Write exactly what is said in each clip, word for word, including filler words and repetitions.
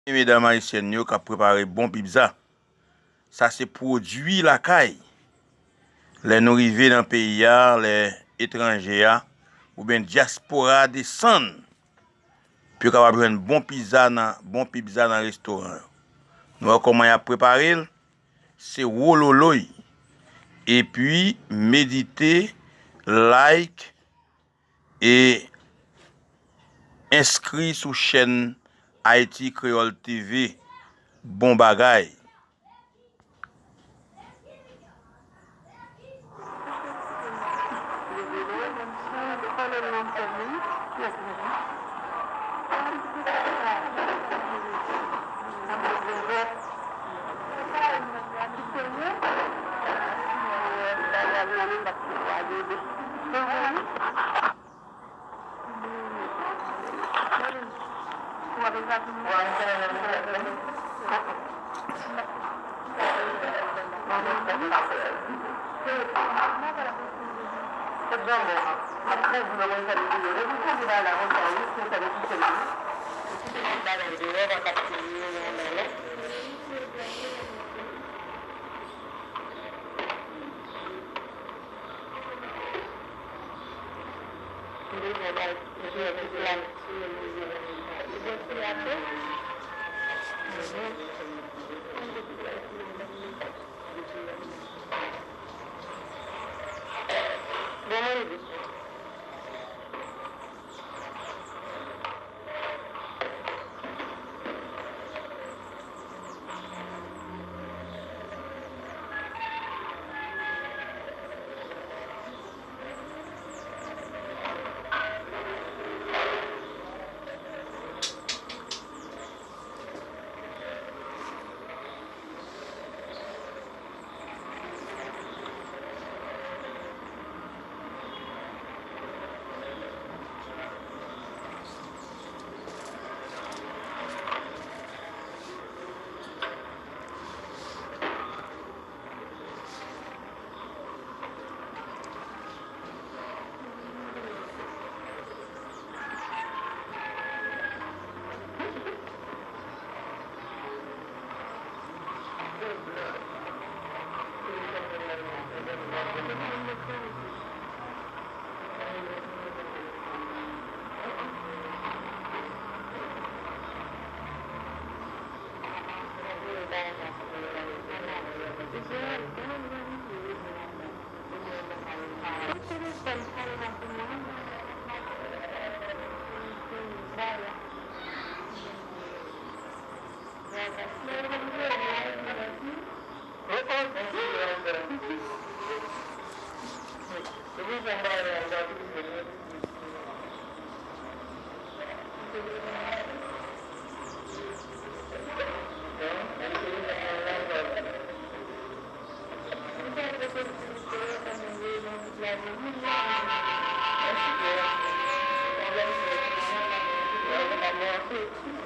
E medam ayisyèn yo k ap prepare bon pizza. Sa se pwodui lakay. Lè nou rive nan peyi a, lè etranje a, oubyen dyaspora a desann, pou yo kapab jwenn bon pizza nan, bon pizza nan restoran yo. Nou wè kòman y ap prepare l, se wololoy. Epi, medite, like, e enskri sou chèn Ayiti Kreyòl T V. Bon bagay.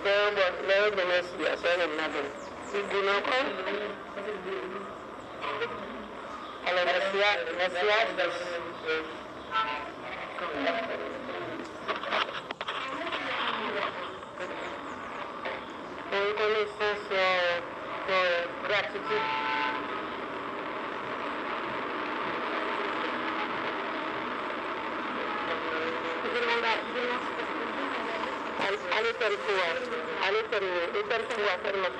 Dèyè bòs la, yo gen mèsi a, sa yo menm nan men. Li di m ankò. Alò, mèsi a, mèsi a. Yon rekonesans, yon, yon gratitid. Al, al etèn fou a. Al etèn li. Etèn fou a sèlman.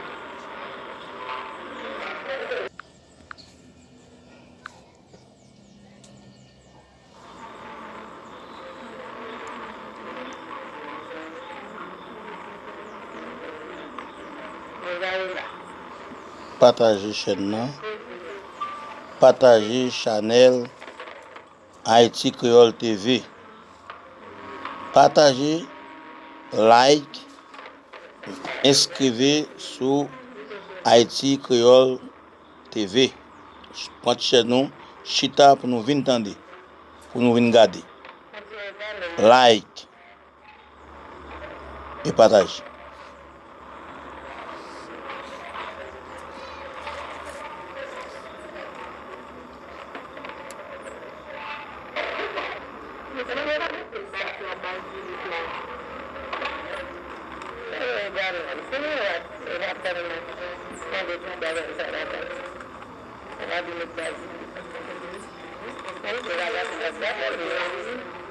Pataje chèn nan. Pataje chanèl Ayiti Kreyòl T V. Pataje, like, enskrive sou Ayiti Kreyòl T V. Pran ti chèz nou, chita pou nou vin tande, pou nou vin gade. Like e pataje. Sa va, sa va, sa va. Sa va, vin met baz. Wi, se la, la, la, la, la, la.